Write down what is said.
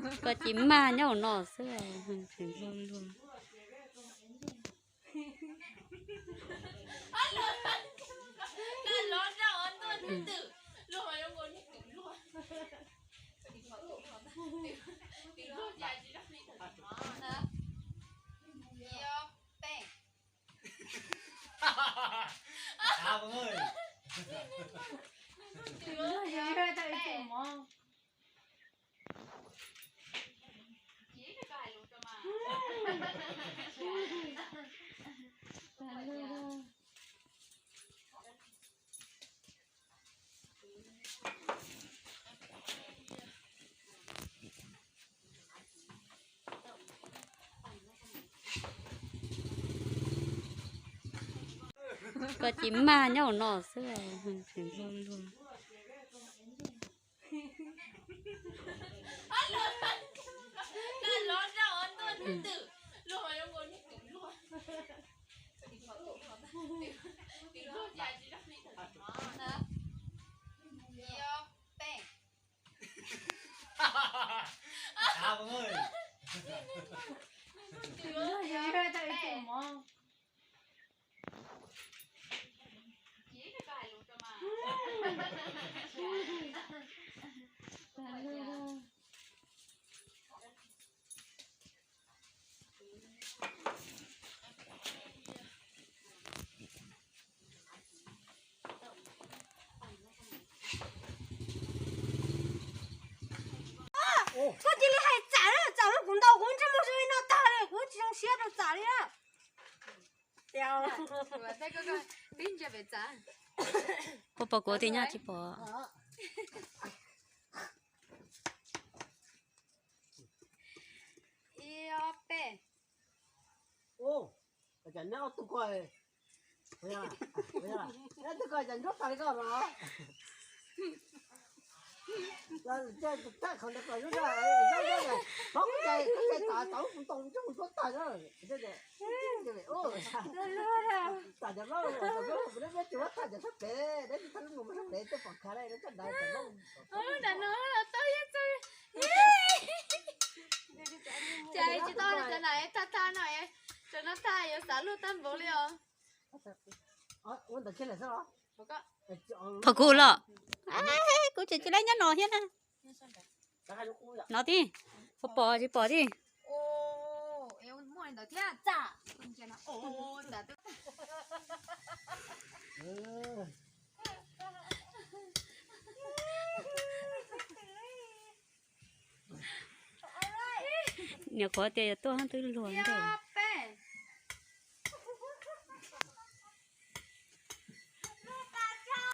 Koj ces mag nyob hauv no xwb, tseem luag luag. Koj ces mag nyob hauv no xwb, tseem luag luag. Koj cia li hais tsam na, tsam no kuv ntaus kuv ntsej muag zoo li no tag li, kuv tsis zoo siab rau tsam li na. Puas pom kuv tias nyob tsis pom? Ib ob peb. Ua cas neb ob tug ko, neb tug ko cas ntsuab tag li koj los? Thaj qhov ntawd kom zoo, zoo, zoo, tov kuv cais, kuv cais tas tau kuv ntaus ntsej muag ntsuab tag na. Tam cov plaub, tam plaub kuv neb tsis muab thaj cov sab plev, neb tsis thaj lub mus sab plev tej pom khav li, neb coj dav cov plaub. Lub nram no los tau yog txawj. Cas tsis tau li cov nam thaj thaj no, cov no thaj yuav xav luag tag npaum li os. Pom kuv los? Kuv tseem tsis laib nyob no thiab na. No tib, puas pom tsis pom tib. Niam qhuav tias yuav tuaj hab twb luag ntej.